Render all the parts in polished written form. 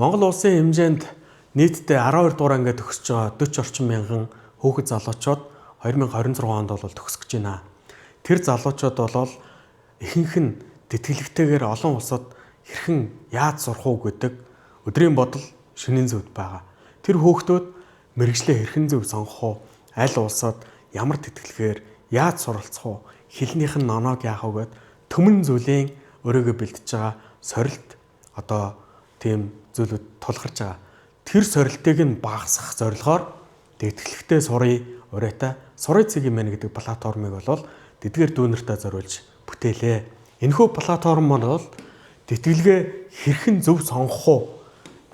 Монгол улсын хэмжээнд нийтдээ 12 дугаар ангиа төгсөж байгаа 40 орчим мянган хүүхэд залуучууд 2026 онд бол төгсөх гэж байна. Тэр залуучууд бол ихэнх нь тэтгэлэгтэйгээр олон улсад хэрхэн яаж сурах уу гэдэг өдрийн бодол шөнийн зөвд байгаа. Тэр хүүхдүүд мэргэжлээ хэрхэн зөв сонгох уу, аль улсад ямар тэтгэлгээр яаж суралцах уу, хэлнийх нь ноноог яах вэ гэд төмөн зүйлийн өөрийгөө бэлтэж байгаа сорилт одоо тийм зүйлүүд тулгарч байгаа. Тэр сорилтыг нь багасгах зорилгоор тэтгэлэгтэй сурыг урайтай сурыг цэгийн мэн гэдэг платформыг бол тэдгээр дүүнертэй зориулж бүтээлээ. Энэхүү платформ маань бол тэтгэлгээ хэрхэн зөв сонгох уу,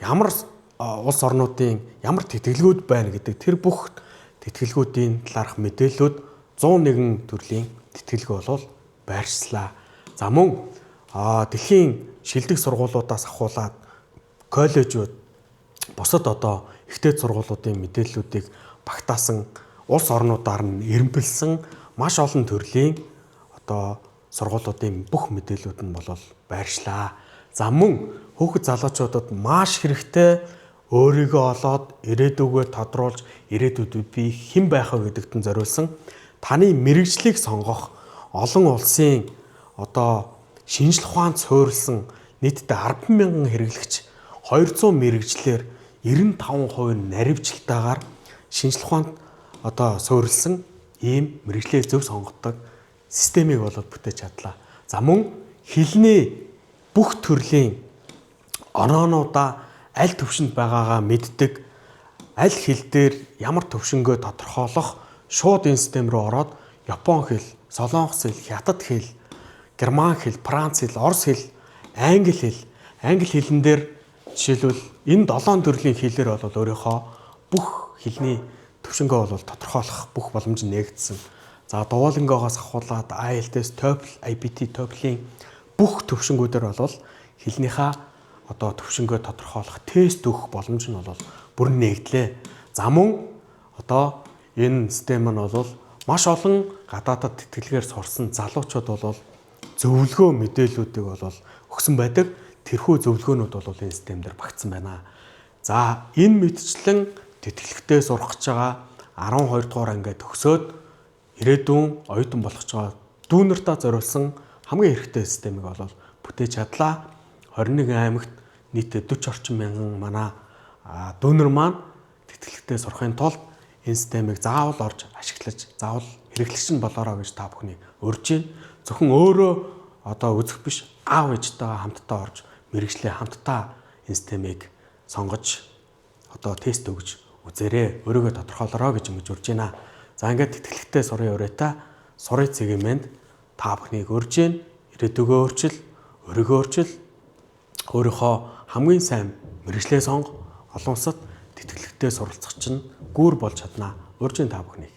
ямар улс орнуудын ямар тэтгэлгүүд байна гэдэг тэр бүх тэтгэлгүүдийн талаарх мэдээллүүд 101 төрлийн тэтгэлэг бол байршслаа. За мөн дэлхийн шилдэг сургуулиудаас ахуулаад коллежууд бусад одоо ихтэй сургуулиудын мэдээллүүдийг багтаасан улс орнуудаар нь эрэмбэлсэн маш олон төрлийн одоо сургуулиудын бүх мэдээллүүд нь бол байршлаа. За мөн хүүхэд залуучуудад маш хэрэгтэй өөрийгөө олоод ирээдүгөө тодруулж ирээдүйд би хэн байх вэ гэдэгт нь зориулсан таны мэргэжлийг сонгох олон улсын одоо шинжлэх ухаанд суурилсан нийтдээ 10,000 хэрэглэгч 200 мэргэжлээр 95% наривчлалтайгаар шинжлэх ухаанд одоо суурилсан ийм мэргэжлээ зөв сонгодог системийг бол бүтээж чадлаа. За мөн хэлний бүх төрлийн оноонуудаа аль төвшөнд байгаагаа мэддэг, аль хэл дээр ямар төвшөнгөө тодорхойлох шууд энэ систем рүү ороод япон хэл, солонгос хэл, хятад хэл, герман хэл, франц хэл, орос хэл, англи хэл, англи хэлэн дээр жишээлбэл энэ 7 төрлийн хэлээр бол өөрийнхөө бүх хэлний төвшөнгөө бол тодорхойлох бүх боломж нээгдсэн. За Duolingo-гоос ахуулаад IELTS, TOEFL, IBT, TOEFL-ийн бүх төвшөнгүүдээр бол хэлнийхээ одоо төвшөнгөө тодорхойлох тест өгөх боломж нь бол бүрэн нээгдлээ. За мөн одоо энэ систем нь бол маш олон гадаадад тэтгэлгээр сурсан залуучууд бол зөвлөгөө мэдээллүүдийг бол өгсөн байдаг. Тэрхүү зөвлөгөөнүүд бол энэ систем дээр багтсан байна. За энэ мэтчлэн тэтгэлэгтэй сурах гэж байгаа 12 дугаар ангиа төгсөөд ирээдүйн оюутан болох гэж байгаа дүүнертаа зориулсан хамгийн хэрэгтэй системийг бол бүтээж чадлаа. 21 аймагт нийтдээ 40 орчим мянган манай дүүнер маань тэтгэлэгтэй сурахын тулд энэ системийг заавал орж ашиглаж, заавал хэрэглэгч нь болоорой гэж та бүхний урьж байна. Зөвхөн өөрөө одоо үзэх биш, аав ээжтэйгээ хамтдаа орж мэргэжлээ хамтдаа энэ системийг сонгож одоо тест өгж үзээрэй. Өөрийгөө тодорхойлороо гэж ингэж урьж байна. За ингээд тэтгэлэгтэй сурын урайтай сурын цэгийн мэнд та бүхнийг урьж байна. Ирээдүгөө өөрчил, өөрийгөө өөрчил, өөрийнхөө хамгийн сайн мэргэжлээ сонго, олон улсад тэтгэлэгтэй суралцах чинь гүүр болж чаднаа. Урьж байна та бүхнийг.